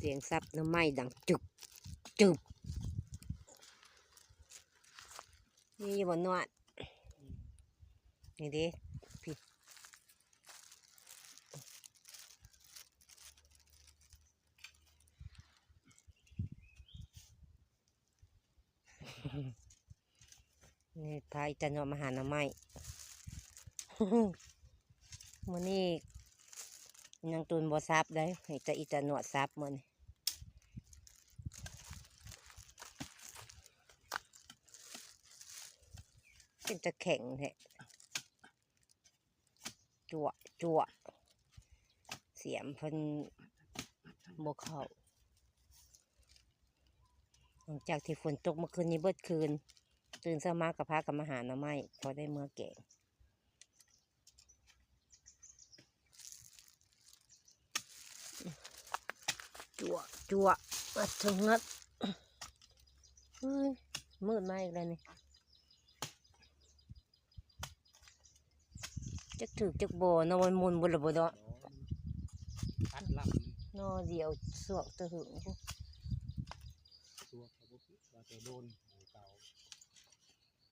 ສຽງສັບໜໍ່ໄມ້ດັງຈຶບ ຈຶບ ມີຢູ່ບໍ່ນວດ? ນີ້ເດ້ ພີ້ ນີ້ພາອີຕາໜວດມາຫາໜໍ່ໄມ້ ມື້ນີ້ນາງຕູນບໍ່ສັບໃດ ໃຫ້ແຕ່ອີຕາໜວດສັບມື້ນີ້ ເປັນຕາແຂງແທ້. ຈົວະ ຈົວະ ສຽມເພິ່ນບໍ່ເຂົ້າ ຫຼັງຈາກທີ່ຝົນຕົກເມື່ອຄືນນີ້ເບິດຄືນ ຕື່ນເຊົ້າມາກໍພາກັນມາຫາໜໍ່ໄມ້ ພໍໄດ້ເມືອແກງ ຈົວະ ຈົວະ ອັດເຖິງງັດ ເຮີ້ຍ ມືດມາອີກແລ້ວນີ້. ຈັກຖືກຈັກບໍ່ເນາະ ມັນໝຸນເບິດລະບໍ່ເນາະ ຕັດລຳ ໜໍ່ດຽວສວກແຕ່ຫຶງພຸ້ນ ສວກກໍບໍ່ຜິດ ວ່າແຕ່ໂດນ